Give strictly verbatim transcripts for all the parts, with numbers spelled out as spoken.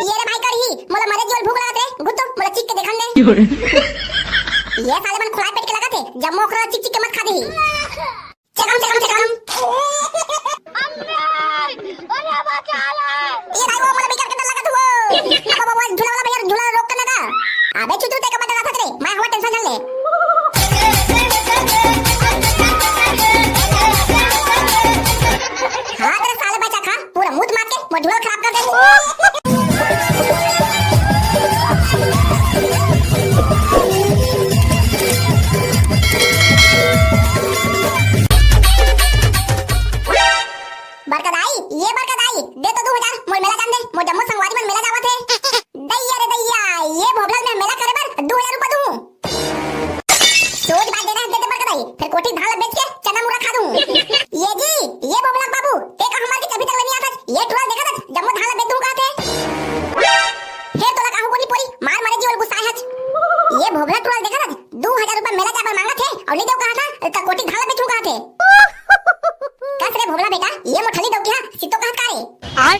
ये रे भाई कड़ही, मोला मरे जीव ल भूख लागत रे, घुट तो मोला चीख के देखन दे। ये साले मन खुलाए पेट के लागत हे, जम्मो ओखर चिक चिक के मत खा देही। चकम, चकम, चकम। अम्मे! अरे बचा ले! ये भाई वो मोला बिगड़ के डर लागत हुआ। अब बाबा झूला वाला भैया झूला रोक के लगा। अबे चुचू ते का बता था रे, मैं हवा टेंशन झन ले। हाँ तेरे साले बच्चा खा, पूरा मुंह मार के मोर झूला खराब कर दे। बड़का दाई, ये बड़का दाई, दे तो दू हजार, मोर मेला जान दे, मोर जम्मो संगवारी मन मेला जावत हे। दैया रे दैया, ये भोभला में मेला करे बर दू हजार रुपया दूं। सोच बात देना है, दे दे बड़का दाई, फिर कोठी धान ला बेच के चना मुरा खा दूं। ये जी, ये भोभला बाबू, ते का हमार के अभी तक ले नहीं आता, ये टुरा देखा था, जम्मो धान ला बेच दूं कहा थे। फिर तोला काहू कोनी पोरी, मार मारे जीव ल गुस्सा है। ये भोभला टुरा देखा था, दू हजार रुपया मेला जाबर मांगत हे, अउ नहीं देव कहा था, त कोठी धान ला बेचूं कहा थे। कस रे भोभला बेटा, ये मोठली डौकी हा, सितो कहत का रे? आय?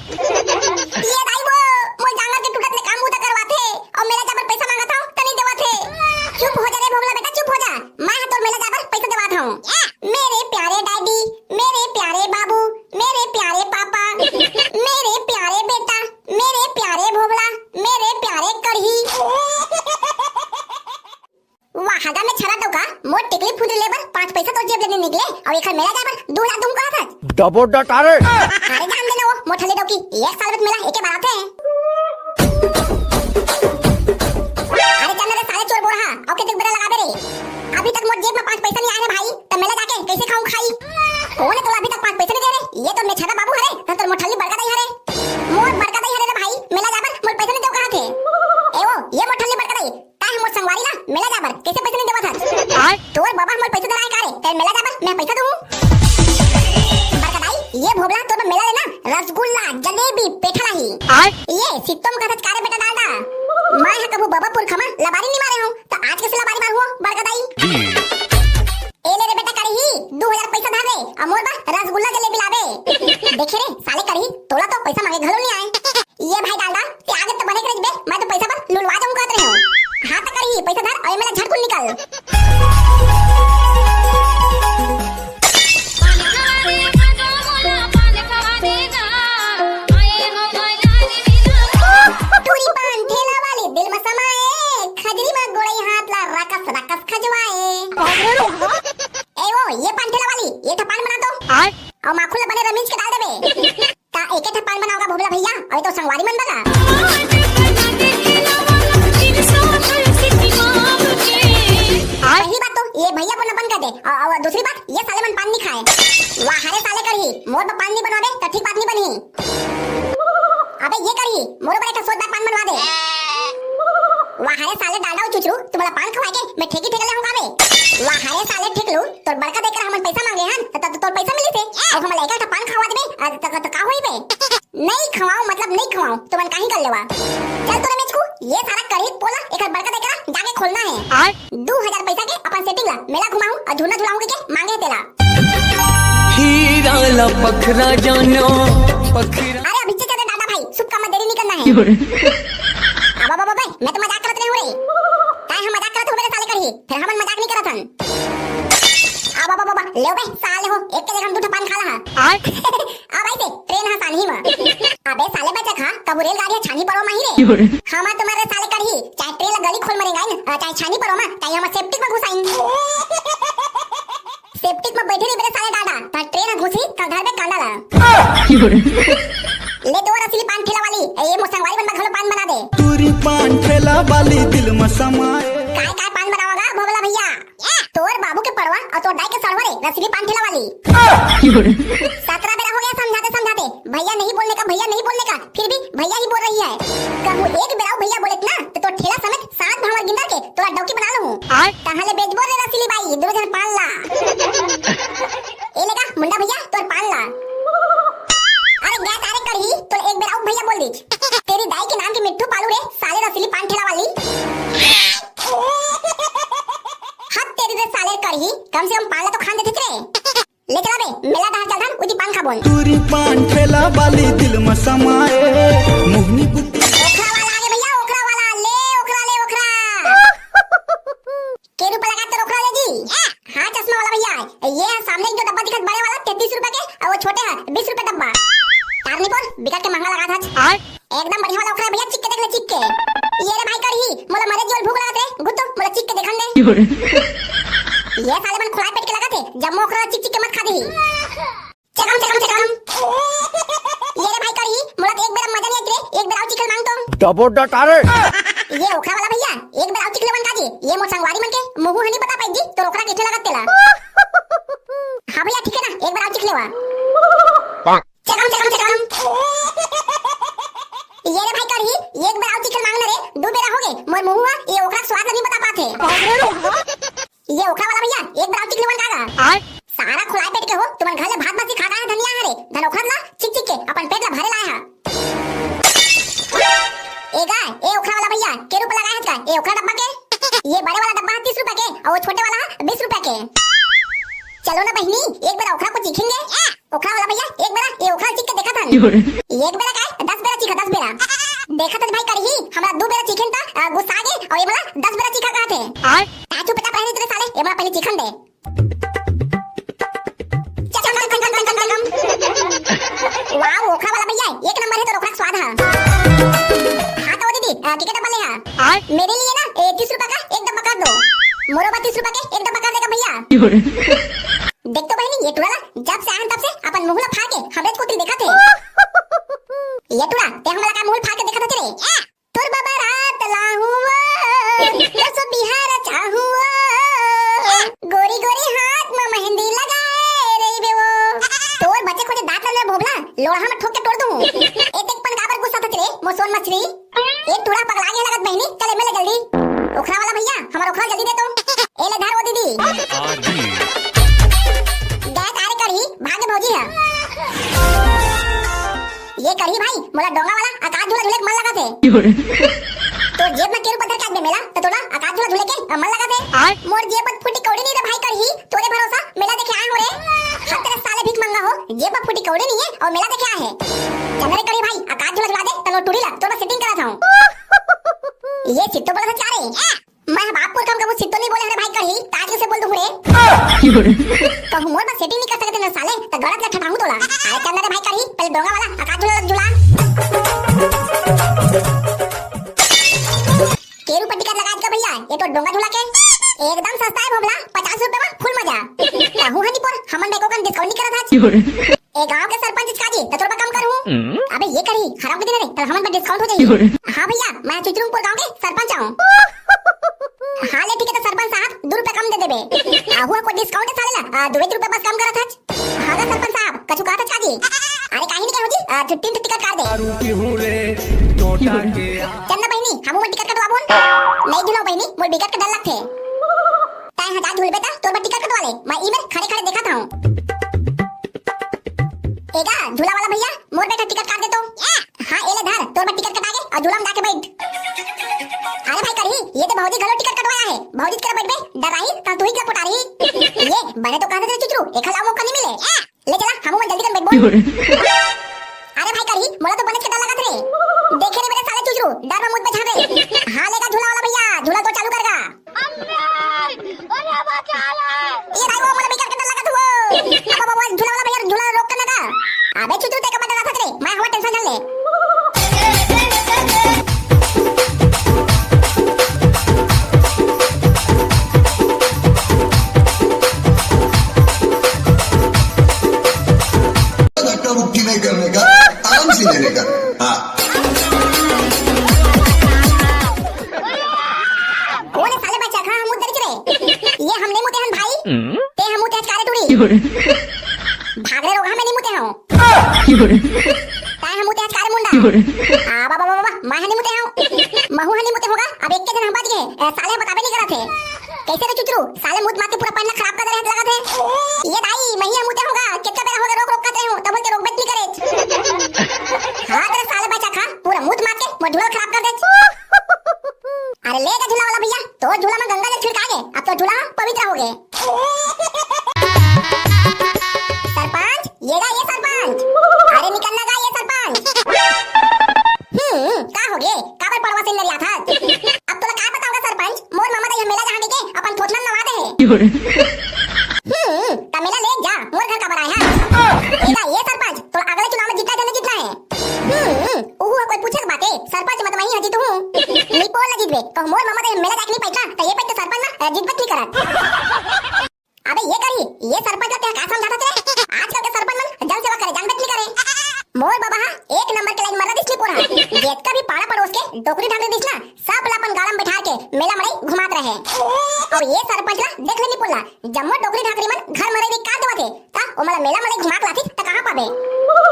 ये दाई वो, मोर जांगर के टूटत ले काम बूता करवाथे, अउ मेला जाबर पैसा मांगत हव, त नहीं देवत हे। चुप हो जा रे भोभला बेटा, चुप हो जा। मैं हा तोर मेला जाबर पैसा देवात हव। मेरे प्यारे डैडी, मेरे प्यारे बाबू, मेरे प्यारे पापा, मेरे प्यारे बेटा, मेरे प्यारे भोभला, मेरे प्यारे कढ़ी। वाह, हगा में छरा डौका, मोर टिकली फुंदरी लेबर पाँच पैसा तोर जेब ले नइ निकले, अउ एखर मेला जाए बर दू हजार दूं कहत हस। डबो डटारे। अरे जान दे ना वो, मोठली डौकी, एक साल में मेला एके बार आथे। अरे जान रे साले चोर बोरहा, अउ के देख बेरा लगाबे रे। अभी तक मोर जेब में पाँच पैसा नइ आए रे भाई, त मेला जाके कैसे खाऊं खाई? कौन है तोला अभी तक पाँच पैसा नइ दे रे? ये तो मेछरा बाबू हरे, ना तोर मोठली बड़का दाई हरे। मोर बड़का दाई हरे रे भाई, मेला जाए बर मोर पैसा नइ देव कहत हे। ए वो, ये मोठली बड़का दाई, तैं ह मोर संगवारी ला मेला जाबर कैसे पैसा नइ देवत हस? आय? तोर बाबा ह मोर पैसा धराए का रे? तैं मेला जाबर मैं पैसा दूं? बड़का दाई, ये भोभला तोर बर मेला ले ना रसगुल्ला, जलेबी, पेठा लाही। आय? ये सित्तो म कहत हस का रे बेटा डालडा? मैं ह कभू बाबा पुरखा म लबारी नइ मारे हूं, त आज कैसे लबारी मारहूं बड़का दाई? ए ले रे बेटा कड़ही, दू हजार पैसा धर रे, अउ मोर बर रसगुल्ला जलेबी लाबे। देखे रे साले कड़ही, तोला तो पैसा मांगे घलो नइ आए। ये भाई डालडा, ते आगे तो बने करे बे, मैं तो पैसा बर लुलवा जाऊं कहत रहे हूं। हां त कड़ही, पैसा धर अउ एमे ले झटकुन निकल। टूरी पान ठेला वाली दिल म समाए, खजरी म गोड़ई हाथ ला रकस रकस खजवाए। ए वो, ये पान ठेला वाली, ये ठा पान बना तो। आय? अउ माखुल बने रमीज के डाल देबे। का एके ठा पान बनाओगा भोभला भैया? अरे तो संगवारी मन बगा। पहली बात तो ये भैया बोलना बंद कर दे, अउ, अउ दूसरी बात ये साले मन पान नहीं खाए। वाह रे साले कड़ही, मोर बर पान नहीं बनवाबे त ठीक बात नहीं बनही। अबे ये कड़ही, मोरो बर एक ठा सोच पान बनवा दे। वाह रे साले डालडा अउ चुचरू, तुम्हारा पान खवाए के मैं ठेकी ठेका ले हूं का बे? वाह रे साले ठेकलू, तोर बड़का दाई करा हमन पैसा मांगे हन, त, त, तोर पैसा मिली थे, अउ हमन ला एक ठा पान खवा देबे, अ, त, त, त का होई बे? नहीं खवाओ मतलब नहीं खवाओ, तुमन काहीं कर लेवा। चल तो रमेश को, ये सारा कड़ही पोला एकर बड़का दाई करा जाके खोलना है। आय? दू हजार पैसा के अपन सेटिंग ला, मेला घुमाहूं अउ झूलना झुलाहूं के, के मांगे हे तेला। हीरा ला पखरा जानो, पखरा। अरे अभी चल रे डालडा भाई, शुभ काम में देरी नहीं करना है। अब, अब, अब, मैं तो मजाक करत रहे हूं रे। तैं ह मजाक करत हो मेरे साले कड़ही, फिर हमन मजाक नहीं करत हन। अब, अब, अब, अब, ले बे, साले हो, एक के जगह हम दू ठो पान खा ला हा। आय? अब ऐसे, ट्रेन ह सानही म। अबे साले बच्चा खा, कबू रेलगाड़ी ह छानी परो माही रे। हमर तुम्हारे साले कड़ही, चाहे ट्रेन ला गली खोल म रेंगाइन, अ, चाहे छानी परो म, चाहे हमर सेप्टिक म घुसाइन। सेप्टिक म बैठे रहिबे रे साले डालडा, त ट्रेन ह घुसही, त धरबे कांदा ला। ले तो रसीली पान ठेला वाली, ए, ये मोर संगवारी मन बर घलो पान बना दे। टूरी पान ठेला वाली दिल म समाए। काय, काय पान बनावा गा, भोभला भैया? तोर बाबू के पड़वा अउ तोर दाई के सड़वा रे, रसीली पान ठेला वाली। सतरा बेरा हो गया समझाते समझाते, भैया नहीं बोलने का, भैया नहीं बोलने का, फिर भी भैया ही बोल रही है। कहूँ एक बेरा भैया बोले ना, त तोर ठेला समेत सात भांवर गिंदर के तोला डौकी बना लूं। आय? तहां ले बेचबो रे रसीली बाई, दू झन पान ला। ए ले गा, मुंडा भैया, तोर पान ला। अरे गा सारे कड़ही, तोला एक बेरा अउ भैया बोल दीच। तेरी दाई के नाम के मिट्ठू पालू रे, साले रसीली पान ठेला वाली। हद तेरी रे साले कड़ही, कम से कम पान ला तो खान देतिच रे। ले चला बे, मेला डहर चल धन, उती पान खाबोन। टूरी पान ठेला वाली दिल म समाए, मोहनी कुट्टी। एकदम बढ़िया वाला ओखरा भैया, चिख के देख ले, चिख के। ये रे भाई करही, मोला मरे जोल भूख लागत रे, घुट तो मोला चिख के देखन दे। ये साले मन खुलाए पेट के लागत हे, जम्मो ओखरा चिख चिख के मत खा देही। चकम, चकम, चकम। ये रे भाई करही, मोला तो एक बेरा मजा नहीं आत रे, एक बेरा अउ चिखल मांग तो। डबो डटारे। ये ओखरा वाला भैया, एक बेरा अउ चिख लेवन का जी, ये मोर संगवारी मन के मुंह ह नहीं बता पाई जी, तोर ओखरा कइसे लागत तेला। हाँ भैया, ठीक है ना, एक बेरा अउ चिख लेवा। चकम, चकम, चकम। ये रे भाई करही, एक बेरा अउ चिखल मांग ना रे, दू बेरा हो गए, मोर मुंह ह ये ओखरा स्वाद नहीं बता पाते। ये ओखरा वाला भैया, एक बार अउ चिख लेवन का गा। आय। सारा खुलाए पेट के हो, तुमन घर ले भात बासी खा के आए धनिया हरे, धन ओखरा ला चिख चिख के अपन पेट ला भरे लाए हा। ए गा, ए ओखरा वाला भैया, के रूप लगाए हस का? ए ओखरा डब्बा के, ये बड़े वाला डब्बा है तीस रुपया के और वो छोटे वाला है बीस रुपया के। चलो ना बहिनी, एक बार ओखरा को चीखेंगे। ओखरा वाला भैया, एक बेरा ये ओखरा चीख के देखत हन। एक बेरा काय, दस बेरा चीखा, दस बेरा। देखत हस भाई करही, हमरा दू बेरा चीखेन त, अ, गुस्सा गे, अउ ये मोला दस बेरा चीखा कहत हे। आय। ता चुपचाप रह रे साले, ये मोला पहले चीखन दे। चकम, चकम, चकम, चकम, चकम। वाह, ओखरा वाला भैया, एक नंबर है तो ओखरा स्वाद है। हाँ तो दीदी, अ, के के डब्बा ले हा? आय। मेरे लिए ना, ए, तीस रुपया का एक डब्बा कर दो। मोरो बा तीस रुपया के एक डब्बा कर देगा भैया। देख तो बहिनी, ये टुरा ला जब से आए हन तब से अपन मुंह ला फाड़ के हमरे कोती देखत हे। ये टुरा, ते हमला का मुंह फाड़ के देखत हस रे? तोर बाबा रात लाहू वो, तोर सब बिहार चाहू वो, गोरी गोरी हाथ में मेहंदी लगाए रही बे वो। तोर बचे खोचे दांत ला भोभला, लोढ़ा में ठोक के तोड़ दूं। ए देख पन काबर गुस्सा थच रे, मोर सोन मछली। ए टुरा पगला गे लगत बहिनी, चल एमे ले जल्दी। ओखरा वाला भैया, हमर ओखरा जल्दी दे तो। ए ले धर वो दीदी। गए तारे करही, भागे भौजी है। ये करही भाई, मोला डोंगा वाला आकाश झूला झूले के मन लगत हे। तो जेब में के रुपया धर के आज मेला, तो तोला आकाश झूला झूले के मन लगत हे। आय। मोर जेब में फूटी कौड़ी नहीं रे भाई करही, तोरे भरोसा मेला देखे आए हो रे। हम तेरे साले भीख मंगा हो, जेब में फूटी कौड़ी नहीं है और मेला देखे आए है। चल रे करी भाई, आकाश झूला झुला दे, तनो टूरी ला, तोर सेटिंग करा था। ये चित्तो बोला था क्या रे? मैं बाप पुरखा कबू चित्तो नहीं बोले हरे भाई करी, ताज से बोल दूं रे। कहूं मोर बस सेटिंग नहीं कर सकते ना साले, तो गलत ले ठठाऊं तोला। अरे चल रे भाई करी, पहले डोंगा वाला आकाश झूला झुला। के रुपया टिकट लगा का भैया, ये तो डोंगा झूला के एकदम सस्ता है भोभला, पचास रुपया में फुल मजा। कहूं हनी पर हमन बेको कन डिस्काउंट नहीं करत आज। ए गांव के सरपंच का जी, तो तोर कम करूं। अबे ये करी, खराब के दिन रे, तो हमन पर डिस्काउंट हो जाई। हाँ भैया, मैं चुचरुमपुर गांव के सरपंच हूं। हाँ ले ठीक है, तो सरपंच साहब दो रुपया कम दे देबे। आहुआ को डिस्काउंट है साले ला, आ, दो रुपया बस कम करत हच। हाँ गा सरपंच साहब, कछु कहा था जी? अरे काहे नहीं कहो जी, आ, तीन टिकट काट दे। दारू पीहूं रे, टोटा के। चंदा बहिनी, हमू मन टिकट कटवाबो न। नहीं झुलाओ बहिनी, मोर बिकट के डर लगथे। तैं ह जा झुलबे त तोर बर टिकट कटवा ले, मैं ई मेर खड़े खड़े देखत हूं। एगा झूला वाला भैया, मोर बेटा टिकट काट दे तो। हाँ, ए ले धर, तोर बर टिकट कटा गे, अउ झूला में जाके बैठ। अरे भाई करही, ये तो भौजी घलो टिकट कटवाया है। भौजी कर बैठबे, डराही, त तू ही के पोटारही। ये, बने तो कहत हे चुचरू, एखा ला मौका नहीं मिले। ले चला, हमू मन जल्दी कर बैठबो। अरे भाई करही, मोला तो बनेच के डर लगत रे। देखे रे मेरे साले चुचरू, डर में मुंह पे झांक रे। हाँ लेगा झूला वाला भैया, झूला तो चालू करगा। अम्मे! अरे बचा ले! ए भाई, वो मोला बिकट के डर लगत हुआ। अब, अब, अब, झूला वाला भैया, झूला रोक के लगा। अबे चुचू, ते का बता रहा था रे? मैं हवा टेंशन झन ले। धक्का मुक्की नहीं करने का, आराम से लेने का। हाँ। कोन साले बच्चा खा हम उधर रे? ये हमने मुते हन भाई। हम्म? ते हम मुते हच कारे टूरी। भाग रे रोगहा, मैं नहीं मुते हूँ। ताए हम मुते हच कारे मुंडा। आ बाबा बाबा, मैं हनी मुते हूँ। महू हनी मुते होगा। अब एक के दिन हम बच गए। ए, साले बताबे नहीं करत हे। कैसे रे चुचरू? साले मुत मार के पूरा पन्ना खराब कर दे रहे लगा थे। ये दाई, मैं ही मुते होगा। कितना बेरा होगा रोक रोक करते हूँ, तब बोलते रोक बच नहीं करे। हाँ तेरे साले बच्चा खा, पूरा मुत मार के मोर झूला खराब कर दे। अरे ले जा झूला वाला भैया, तो झूला में गंगा जल छिड़का गे, अब तो झूला पवित्र हो गए। सरपंच, ये गा ये सरपंच। अरे निकल ना गा ये सरपंच। हम्म, का हो गे? काबर पड़वा से लड़िया था? अब तोला का बताऊंगा सरपंच, मोर मामा तो ये मेला जहाँ के अपन थोथना नवा दे है। हम्म, त मेला ले जा, मोर घर काबर आए है? ये गा ये सरपंच, तो अगले चुनाव में जीतना है तो नहीं जीतना है? हम्म, ओहू ह कोई पूछे के हूँ। निपोर ला जितबे, कहूँ मोर ममा दे मेला जाके नहीं पाइस ना, त ये पाइस तो सरपंच ना, अ, जितबे नहीं करत। अबे ये करही, ये सरपंच ला तें का समझाथस रे? आजकल के सरपंच मन जनसेवा करे, जानबे नहीं करे। मोर बबा हा एक नंबर के लाइन मरला दिस निपोर हा। जेतका भी पाड़ा पड़ोस के डोकरी ढाकरी दिस ना, सब ला अपन गाड़ा म बिठार के मेला मड़ई घुमात रहे। अउ ये सरपंच ला देख ले निपोर ला, जम्मो डोकरी ढाकरी मन घर मरई निकाल देवत हे, त ओमन ला मेला मड़ई घुमा के लाथी त कहाँ पाबे?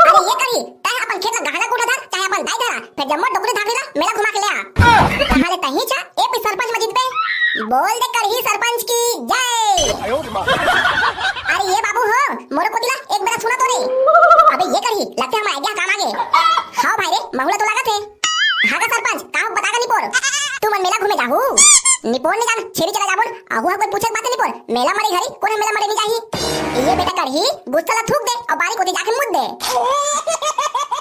अरे ये करही, तैं अपन खेत ला गहना कोठा धर, चाहे अपन दाई धरा, फेर जम्मो डोकरी ढाकरी ला मेला घुमा के ले आ। कहाँ ले तहीं छा, ए पी सरपंच म जितबे। बोल दे करही सरपंच की जय। अरे ये बाबू हो, मोरो कोती ला एक बेरा सुना तो रे। अबे ये करही, लगथे हमर आइडिया काम आगे। हाँ भाई रे, महू ला तो लागत हे। हाँ का सरपंच, का हो बता का निपोर? तुमन मेला घूमे जाहू? निपोर नहीं जान, छेरी चला जाबो न। आहू हा कोई पूछे के बात नहीं निपोर। मेला मड़ई घरी, कोन मेला मड़ई नहीं जाही? ये बेटा करही, गुस्सा ला थूक दे अउ बारी कोती जाके मुद दे।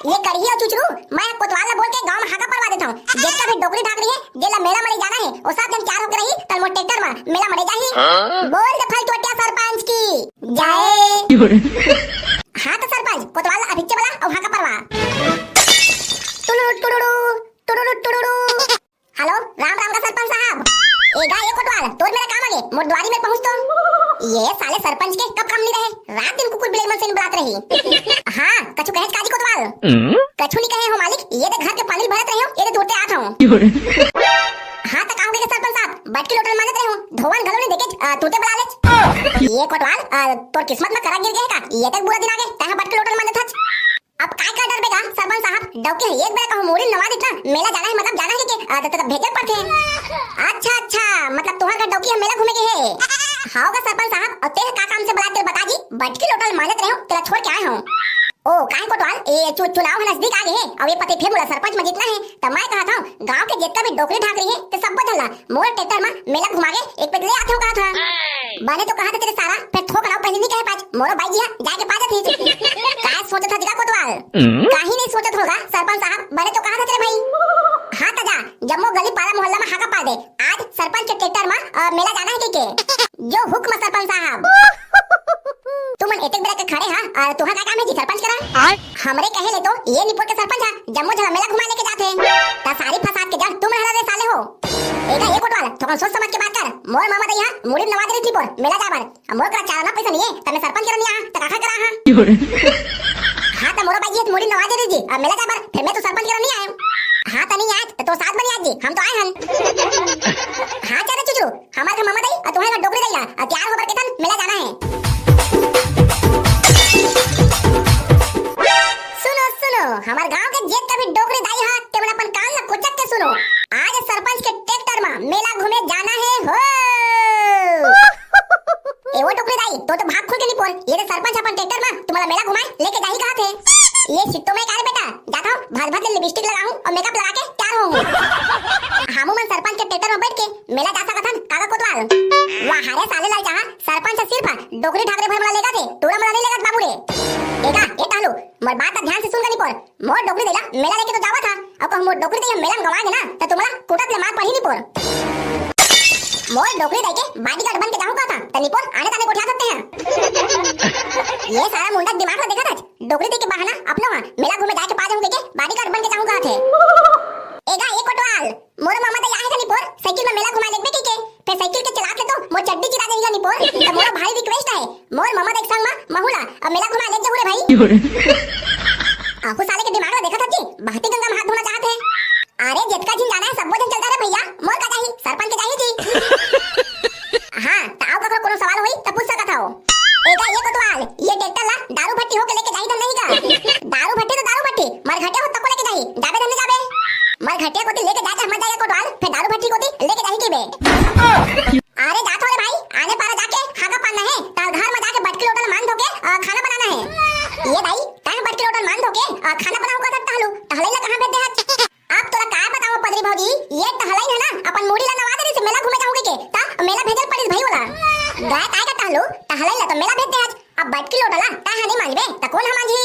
ये करही अउ चुचरू, मैं कोतवाल ला बोल के गांव म हाका परवा देथंव। जेतका भी डोकरी ढाकरी हे, जेला मेला मड़ई जाना हे, ओ सब झन तैयार होके रही, तब मोर ट्रैक्टर म मेला मड़ई जाही। हाँ? बोल दे फलटुअटिया सरपंच की जय। हाँ त सरपंच, कोतवाल ला अभिच्चे बला अउ हाका परवा। टुडुडु, टुडुडु, टुडुडु, टुडुडु। हेलो, राम राम का सरपंच साहब। ए गा, ए कोतवाल, तोर मेर काम आगे, मोर दुवारी म पहुंच तो। ये साले सरपंच के कब काम नहीं रहे, रात दिन कुकुर बिलाई मन से बलात रही। हाँ, कछु कहेच का जी कोतवाल? कछु नहीं कहे हो मालिक, ये दे घर के पानी भरत रहे हो, ये दे तुरते आत हो। हाँ, त का हो गे सरपंच साहब, बटकी लोटा ल मांजत रहे हो, धोवन घलो नहीं देखे, अ, तुरते बला लेच। ये कोतवाल, अ, तोर किस्मत म करा गिर गे का? ये तक बुरा दिन आगे, तैं ह बटकी लोटा ल मांजत हच। अब काय का डरबे गा सरपंच साहब, डौकी ह एक बेर कहूँ मुड़ी नवा देत ना, मेला जाना हे मतलब जाना हे के, अ, त, त, त भेजे पड़थे। अच्छा, अच्छा, मतलब तुंहर घर डौकी ह मेला घूमे गे हे। हाँ गा सरपंच साहब, अउ तें ह का काम से बलात तेला बता जी, बटकी लोटा ल मांजत रहे हो, तेला छोड़ के आए हो। ओ, काहे कोतवाल, ए चु-, चुनाव ह नजदीक आ गे हे, अउ ए पते फेर मोला सरपंच म जीतना हे, त मैं कहत हंव, गांव के जेतना भी डोकरी ढाकरी हे, ते सब्बो झन ला मोर ट्रैक्टर म मेला घुमा के एक पइत ले आथंव कहत हंव। बने तो कहत हस रे सारा, फेर थोक नाव पहिली नहीं कहे पाच, मोरो बाई जी ह जाके पा जाथे। काय सोचत हस गा कोतवाल? काहीं नहीं सोचत हों गा सरपंच साहब, बने तो कहत हस रे भाई। हाँ त जा, जम्मो गली पारा मोहल्ला म हाका पार दे, आज सरपंच के ट्रैक्टर म, अ, मेला जाना हे कहिके। जो हुक्म सरपंच साहब। तुमन एतेक बेरा के खड़े हा, अ, तुंहर का काम हे जी सरपंच करा? आय। हमरे कहे ले तो ये निपोर के सरपंच हा जम्मो झन ला मेला घुमाए लेके जाथे। त सारी फसाद के जड़ तुमन हरव रे साले हो। ए गा, ए कोतवाल, थोकन सोच समझ के बात कर। मोर ममा दई हा मुड़ी नवा दे रहिस निपोर मेला जाए बर। अब मोर करा चारा ना पैसा नहीं हे, त मैं सरपंच करा नहीं आहा, त काखर करा आहा? हाँ, त मोरो बाई जी मुड़ी नवा दे रहिस जी, अब मेला जाए बर, फेर मैं तो सरपंच करा नहीं आया। हाँ, त नहीं आए, त तोर साथ बनी आज जी, हम तो आए हन। हाँ, चल रे चुचरू, हमर घर ममा दई अउ तुंहर घर डोकरी दई ला, अउ तैयार होबर केथन, मेला जाना हे। सुनो, सुनो, हमर गांव के जेतना भी डोकरी दाई हा, तेमन अपन कान ला कुचक के सुनो। आज सरपंच के ट्रैक्टर म मेला घूमे जाना हे हो। ए वो डोकरी दाई, तो, तो भाग खुल के निपोर। ये दे सरपंच अपन ट्रैक्टर म तुमला मेला घुमाए लेके जाही कहत हे। ये सित्तो मैं का रे बेटा, जात हंव, भर भर ले लिपस्टिक लगाहूं अउ मेकअप लगा के तैयार होहूं। हमू मन सरपंच के ट्रैक्टर म बैठ के मेला जा सकत हन, का गा कोतवाल? वाह रे साले लाल जहां, सरपंच ह सिर्फ डोकरी ढाकरी भर मन ला लेगथे, टूरा मन ला नहीं लेगत बाबू रे। ए गा, ए टहलू, मोर बात ला ध्यान से सुन गा निपोर। मोर डोकरी दई ला मेला लेके तो जावत हा, अउ कहूं मोर डोकरी दई ह मेला म गंवा गे ना, त तुमला कुटत ले मार पड़ही निपोर। मोर डोकरी दई के बॉडीगार्ड बन के जाहूं कहत हा, त निपोर आने ताने गोठिया सकते हैं। ये सारा मुंडा दिमाग ला देखत हच, डोकरी दई के बहाना अपनो हा मेला घूमे जाए के पा जाहूं कहिके बॉडीगार्ड बन के जाहूं कहत हे। ए गा, ए कोतवाल, मोर ममा दई आहे गा निपोर, साइकिल म मेला घुमाए लेगबे कहिके, फेर साइकिल के चलात ले तो मोर चड्डी चिरा देही गा निपोर, त मोर भारी रिक्वेस्ट आहे, मोर ममा दई के संग म महू ला अब मेला घुमाए लेग जहू रे भाई। आहू साले के दिमाग ला देखत हच जी, बहती गंगा म हाथ धोना चाहत हे। अरे जेतका झिन जाना हे सब्बो झन चल जा रे भइया, मोर का जाही, सरपंच के जाही जी। हाँ, त अउ ककरो कोनो सवाल होही त पूछ सकत हव। ए गा, ए कोतवाल, ये ट्रैक्टर ला दारू भट्टी होके लेके जाही धन नहीं का? दारू भट्टी तो दारू भट्टी, मरघटिया हो तको लेके जाही, जाबे धन नहीं जाबे। मरघटिया कोती लेके जाए चाहे मत जाए कोतवाल, फेर दारू भट्टी कोती लेके जाही कहिबे। अरे जात हंव रे भाई, आने पारा जाके हाका पारना हे, त घर म जाके बटकी लोटा ल मांज धो के, अ, खाना बनाना हे। ये दाई, तैं बटकी लोटा ल मांज धो के, अ, खाना बनाहूं कहत हस टहलू, टहलई ला कहाँ भेज दे हच? अब तोला काय बतावंव पदरी भौजी, ये टहलई ह ना अपन मुड़ी ला नवा दे रहिस मेला घूमे जाहूं कहिके, त मेला भेजल पड़िस भई ओला। गाय काय का टहलू, टहलई ला तो मेला भेज दे हच, अब बटकी लोटा ला तैं ह नहीं मांजबे त कोन ह मांजही?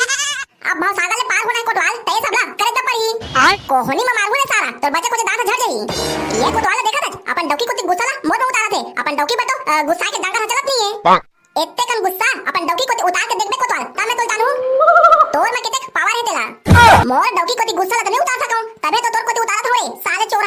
अब भवसागर ले पार होना हे कोतवाल, त ये सब ला करे त पड़ही। आय। कोहनी म मारहूं रे सारा, तोर बचे कुचे दांत ह झड़ जाही। ये कोतवाल ला देखत हच, अपन डौकी कोती गुस्सा ला मोर म उतारत हे, अपन डौकी बर तो, अ, गुस्सा के डंका ह चलत नहीं हे। एत्ते कन गुस्सा अपन डौकी कोती उतार के देखबे कोतवाल, तब मैं तोला जानहूं। तोर म केतेक पावर हे तेला। मोर डौकी कोती गुस्सा ला त नहीं उतार सकंव, तभे तो तोर कोती उतारत हंव रे, साले चोर।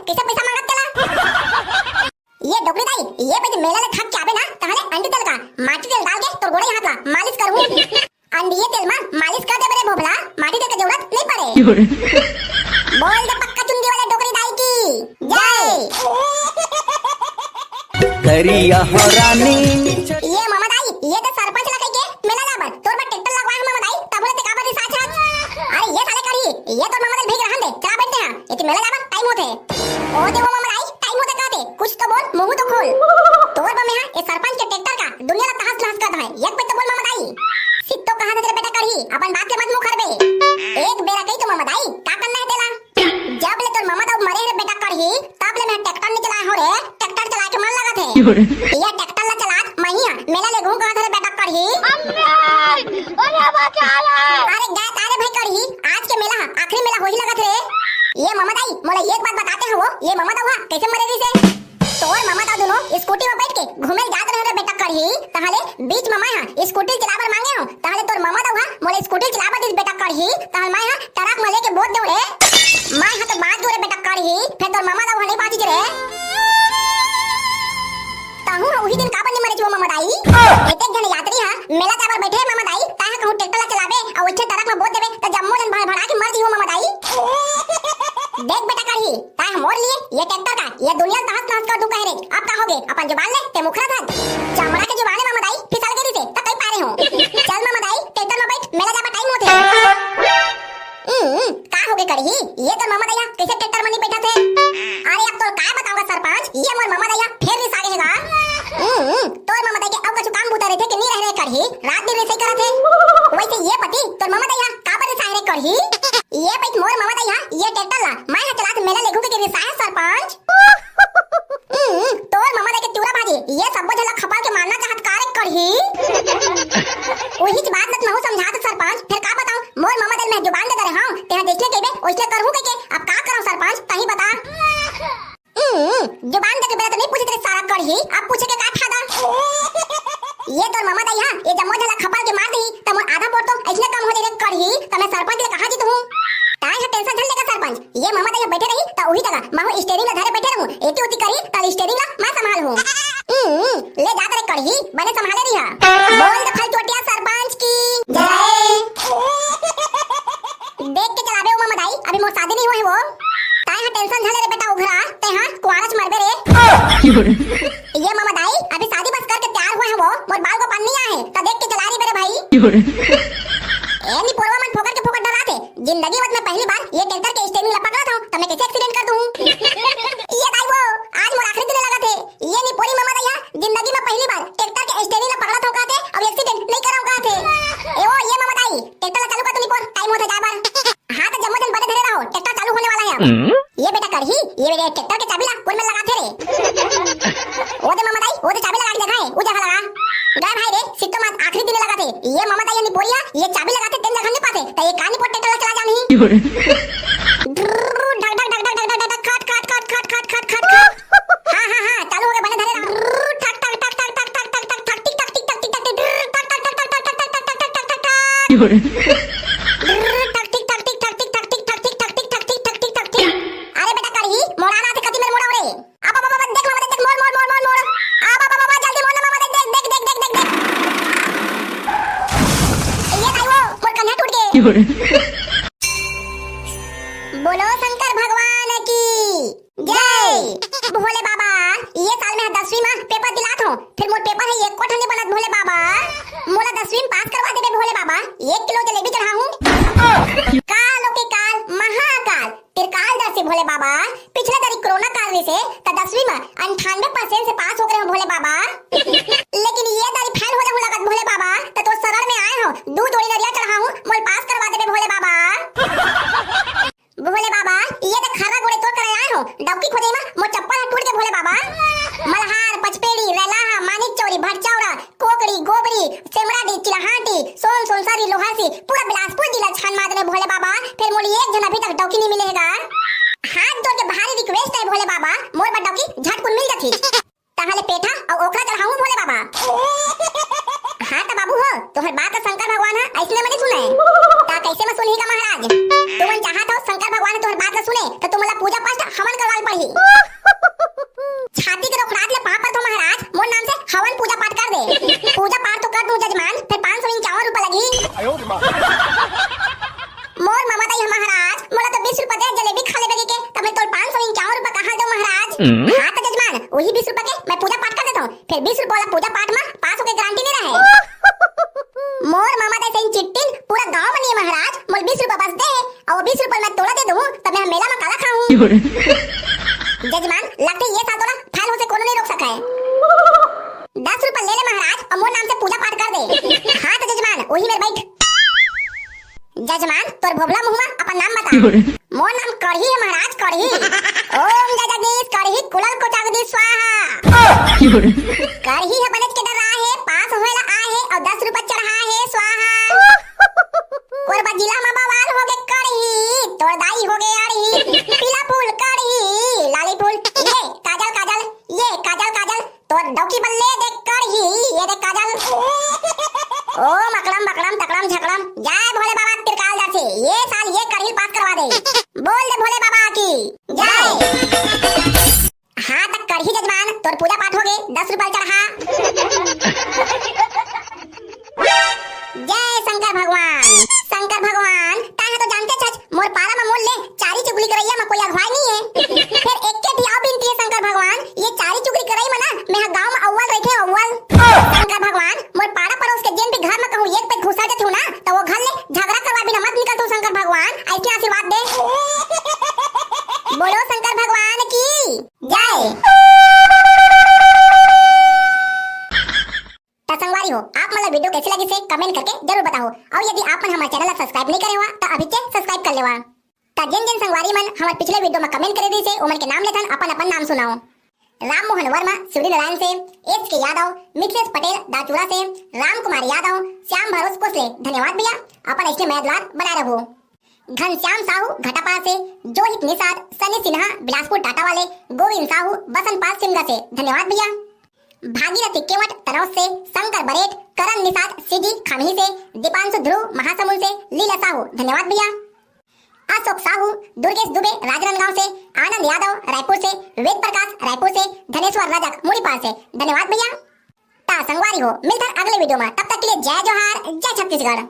कइसे पैसा मांगत तेला? ये डोकरी दाई, ये बइठ मेला ले थक के आबे ना, तहले अंडी तेल का माटी तेल डाल के तोर गोड़े हाथ ला मालिश करहूं। अंडिये तेल मा मालिश कर देबे रे भोभला, माटी तेल के जरूरत नहीं पड़े। बोल दे पक्का चुंदी वाले डोकरी दाई की जय। करिया हो रानी। ये ममा दाई, ये तो सरपंच ला कहिके मेला जाबर, तोर बर ट्रैक्टर लगवाए हे ममा दाई, तब ले ते काबर रिसात हस? अरे ये साले करी, ये तोर ममा दाई भेज रहन दे, चला बइठते हैं, ये तो मेला जाबर टाइम होथे। ओ दे वो ममा दाई, टाइम होथे कहते, कुछ तो बोल, मुंह तो खोल। तोर बर मेहा ये सरपंच के ट्रैक्टर का दुनिया ला तहस नहस कर दे, एक पे तो बोल ममा दाई। सित्तो कहा था तेरे बेटा करी, अपन बात ले मत मुखरबे। एक बेरा कही तो ममा दाई, का करना है तेला? जब ले तोर ममा दाऊ मरे हे रे बेटा करी, तब ले मैं ट्रैक्टर नहीं चलाए हो रे, ट्रैक्टर चला के मन लगत हे। ये ट्रैक्टर ला चलात मही हा, मेला ले घूम कहा था रे बेटा करी। अरे बचा ले। अरे गा तारे भाई करी, आज के मेला हा, आखिरी मेला होही लगत रे। ये ममा दाई, मोला एक बात बताते हो, ये ममा दाऊ हा, कैसे मरे रहिसे? तोर ममा दाऊ दोनों स्कूटी में बैठ के घूमे जात रहे रे बेटा करी, तहले बीच में मैं हा स्कूटी चलाबर मांगे हो, तहले तोर ममा दाऊ हा मोला स्कूटी चलाबर दिस बेटा करी, तहले मैं हा ट्रक में लेके बोद देव रे। मैं हा तो बांच गेव रे बेटा करी, फिर तोर ममा दाऊ हा नहीं बांचिस रे। तहूं हा उही दिन काबर नहीं मरे वो ममा दाई? एतेक झन यात्री हा मेला जाबर बैठे हे ममा दाई, ताहा कहूं ट्रैक्टर ला चलाबे अउ उच्छे ट्रक में बोद देबे त जम्मो झन भड़भड़ा के मर जीवो ममा दाई। देख बेटा करी, ताहा मोर लिए ये ट्रैक्टर का ये दुनिया तहस नहस कर दूं कहे रे। अब का होगे? अपन जुबान ले ते मुखरा धर। चमड़ा के जुबान हे ममा दाई, फिसल गे रिसे त कई पारे हो। चल ममा दाई, ट्रैक्टर में बैठ, मेला जाबा टाइम होथे। हम्म, का होगे करी? ये तोर ममा दाई हा कैसे ट्रैक्टर में नहीं बैठा थे? अरे अब तोर काय बताऊंगा सरपंच, ये मोर ममा दाई हा फेर रिसा गे हे गा। हम्म, तोर ममा दाई के अउ कछु काम बूता रहिथे कि नहीं रहे रे करी, रात दिन रिसई करत हे। वैसे ये पति तोर ममा दाई हा काबर रिसा गे रे करी? ये पति मोर ममा दाई हा ये ट्रैक्टर ला मैं हा चलात मेला लेगहूं के रिसा हे सरपंच। हम्म, तोर ममा दाई के चूरा भाजी, ये सब्बो झन ला खपा के मारना चाहत का रे करी? उहीच बात ल महूं समझात सरपंच, फिर का बताऊं, मोर ममा दाई मैं जुबान दे डरे हंव, तेहा जइसने कहिबे ओइसने करहूं कहिके, अब का करंव सरपंच, तहीं बता। हम्म, जुबान दे के बेरा तो नहीं पूछे तेरे सारा करी, अब पूछे के का फायदा? ये तोर ममा दाई हा, ये जम्मो झन ला खपा के मार दी, त मोर आधा बोर तो अइसने कम हो जाही रे करी, त मैं सरपंच ले कहां जीतहूं? ताय हा टेंशन झन लेगा सरपंच, ये ममा दाई हा बैठे रही त उही जगह महूं स्टीयरिंग ला धरे बैठे रहूं, एती ओती करी त स्टीयरिंग ला मैं संभालहूं। हम्म, ले जात रे करी, बने संभाले रही हा। बोल दे फलचोटिया सरपंच की जय। देख के चलाबे ओ ममा दाई, अभी मोर शादी नहीं होय हे वो। ताय हा टेंशन झन ले रे बेटा उघरा, तेहा कुंवारच मरबे रे। ये ममा दाई, अभी शादी बस करके तैयार होय हे वो, मोर बाल गोपाल नहीं आए, त देख के चला रही मेरे भाई। ए निपोरवा मन फोकट के फोकट डराथे, जिंदगी में मैं पहली बार ये ट्रैक्टर के स्टीयरिंग ला पकड़त हंव, त मैं कैसे एक्सीडेंट कर दूं? ये दाई वो, आज मोर आखिरी दिन लगथे, ये निपोरी ममा दाई हा, जिंदगी में पहली बार ट्रैक्टर के स्टीयरिंग ला पकड़त हंव कहथे, अब एक्सीडेंट नहीं करंव कहथे। ए ओ, ये ममा दाई, ट्रैक्टर ला चालू कर तो निपोर, टाइम होथे जाए बर। हां त जम्मो झन बने धरे रहो, ट्रैक्टर चालू होने वाला हे अब। ये बेटा करी, ये बेटा ट्रैक्टर के चाबी ला कोन में लगाथे रे? ओ दे ममा दाई, ओ दे चाबी लगा के जगह हे, ओ जगह लगा। गा भाई रे, सित्तो मात आखिरी दिन लगथे। ये ममा दाई ये निपोरी हा, ये चाबी लगाथे तेन जगह नहीं पाथे। त ये का निपोर ट्रैक्टर ला चला जानी? ढक ढक ढक ढक ढक ढक ढक खट खट खट खट खट खट खट खट। हां हां हां, चालू होगे, बने धरे रहो। ठक ठक ठक ठक ठक ठक ठक ठक ठक टिक टक टिक टक टिक टक टिक टक टक टक टक टक टक टक टक टक। ठक टिक ठक टिक ठक टिक ठक टिक ठक टिक ठक टिक ठक टिक ठक टिक ठक टिक। अरे बेटा करी, मोड़ा ना थे कति मेर मोड़ा रे। अब अब अब देख ममा देख मोर मोर मोर मोर मोर। अब अब अब जल्दी मोड़ ना ममा देख देख देख देख देख देख। ये भाई वो मोर कन्हा टूट गे। बोलो शंकर भगवान की जय। भोले बाबा, ये साल मैं दसवीं में पेपर दिलात हूँ, फिर मोर पेपर हे एको ठन नहीं बनत भोले बाबा, मोला दसवीं में पास करवा देबे भोले बाबा, एक किलो जलेबी चढ़ाहूँ। कालो के काल महाकाल, त्रिकालदर्शी भोले बाबा, पिछले दरी कोरोना काल रहिसे, त दसवीं में अंठानवे परसेंट से पास हो गे हंव भोले बाबा। लेकिन ये दरी फेल हो जाहूं लगत भोले बाबा, त तोर शरण में आए हंव, दू जोड़ी नरिया चढ़ाहूं, मोला पास करवा देबे भोले बाबा। भोले बाबा, ये त खर्रा गोड़े तोर करा आए हंव, डौकी खोजे में मोर चप्पल ह टूट गे भोले बाबा। मल्हार, पचपेड़ी, रैलाहा, मानिक चौरी, भटचौरा, कोकड़ी, गोबरी, सेमराडी, चिलाहाटी, सोन, सोनसरी, लोहासी, पूरा बिलासपुर जिला छान मार देने भोले बाबा, फिर मोला एक झन अभी तक डौकी नहीं मिले हे गा। हाथ जोड़ के भारी रिक्वेस्ट हे भोले बाबा, मोर बर डौकी झटकुन मिल जाती। तहां ले पेठा अउ ओखरा चढ़ाहूं भोले बाबा। हां त बाबू हो, तोहर बात शंकर भगवान ह अइसने में नहीं सुने। त कइसे में सुनही का महाराज? तुमन चाहत हो शंकर भगवान ह तोहर बात ल सुने, त तुमन ला पूजा पाठ हमन करवाल पड़ही। हाँ तो जजमान, वही बीस रुपया के मैं पूजा पाठ कर देता हूँ, फिर बीस रुपया वाला पूजा पाठ में पास होके गारंटी नहीं रहे। मोर मामा दे सही चिट्टिन पूरा गांव में नहीं है महाराज, मोर बीस रुपया बस दे, और वो बीस रुपया मैं तोला दे दूँ, तब मैं मेला में काला खाऊँ। जजमान, लगते ये साल तोला फेल हो से कोनो नहीं रोक सका है। दस रुपया ले ले महाराज, और मोर नाम से पूजा पाठ कर दे। हाँ तो जजमान, वही मेरे बैठ। जजमान, तोर भोभला मुहमा अपन नाम बता। मोर नाम कढ़ी है महाराज, कढ़ी। ओम जगदीश कढ़ी कुलल को जगदीश स्वाहा। कढ़ी है बनेच के डरा है, पास होएला आ है और दस रुपया चढ़ा है स्वाहा। कोरबा जिला में बवाल हो गए कढ़ी, तोर दाई हो गए अढ़ी। पीला फूल कढ़ी, लाली फूल, ये काजल काजल, ये काजल काजल, तोर डौकी बल्ले देख कढ़ी, ये देख काजल। ओम अकड़म बकड़म तकड़म झकड़म, जय भोले बाबा त्रिकालदर्शी, ये साल ये कढ़ी पास करवा दे। बोल दे भोले बाबा की जय। हाँ तक कढ़ी जजमान, तोर पूजा पाठ हो गए, दस रुपया चढ़ा। जय शंकर भगवान, शंकर भगवान, ताहे तो जानते छच, मोर पारा में मोर ले चारी चुगली करैया में कोई अगुवाई नहीं है। फिर एक के भी और बिनती है शंकर भगवान, ये चारी चुगली करई में ना, मैं गांव में अव्वल रहिथे अव्वल। शंकर भगवान, मोर पारा पड़ोस के जेन भी घर में कहूँ एक पे घुसा जाथू ना, तो वो घर ले झगड़ा करवा बिना मत निकल तू शंकर भगवान, ऐसे आशीर्वाद दे। बोलो शंकर भगवान की जय। त संगवारी हो, आप मन ला वीडियो कैसे लगिस हे, कमेंट करके जरूर बताओ। और यदि आप मन हमारे चैनल ला सब्सक्राइब नहीं करे हुआ, तो अभी से सब्सक्राइब कर लेवा। त जिन जिन संगवारी मन हमारे पिछले वीडियो में कमेंट करे रहिस हे, ओमन के नाम लेथन, अपन अपन नाम सुनाओ। राम मोहन वर्मा शिवरी नारायण से, एस के यादव, मिथिलेश पटेल दाचूरा से, राम कुमार यादव, श्याम भरोस कोसले, धन्यवाद भैया, अपन ऐसे मया दुलार बनाए रहो। घनश्याम साहू घटापारा से, जोहित निषाद, सनी सिन्हा बिलासपुर टाटा वाले, गोविंद साहू बसंत पाल सिमगा से, धन्यवाद भैया। भागीरथी केवट तनौज से, शंकर बरेट, करण निषाद सीजी खामही से, दीपांशु ध्रुव महासमुंद से, लीला साहू, धन्यवाद भैया। अशोक साहू, दुर्गेश दुबे राजनांदगांव से, आनंद यादव रायपुर से, वेद प्रकाश रायपुर से, धनेश्वर रजक मुड़ीपार से, धन्यवाद भैया। ता संगवारी हो, मिलथन अगले वीडियो में, तब तक के लिए जय जोहार, जय छत्तीसगढ़।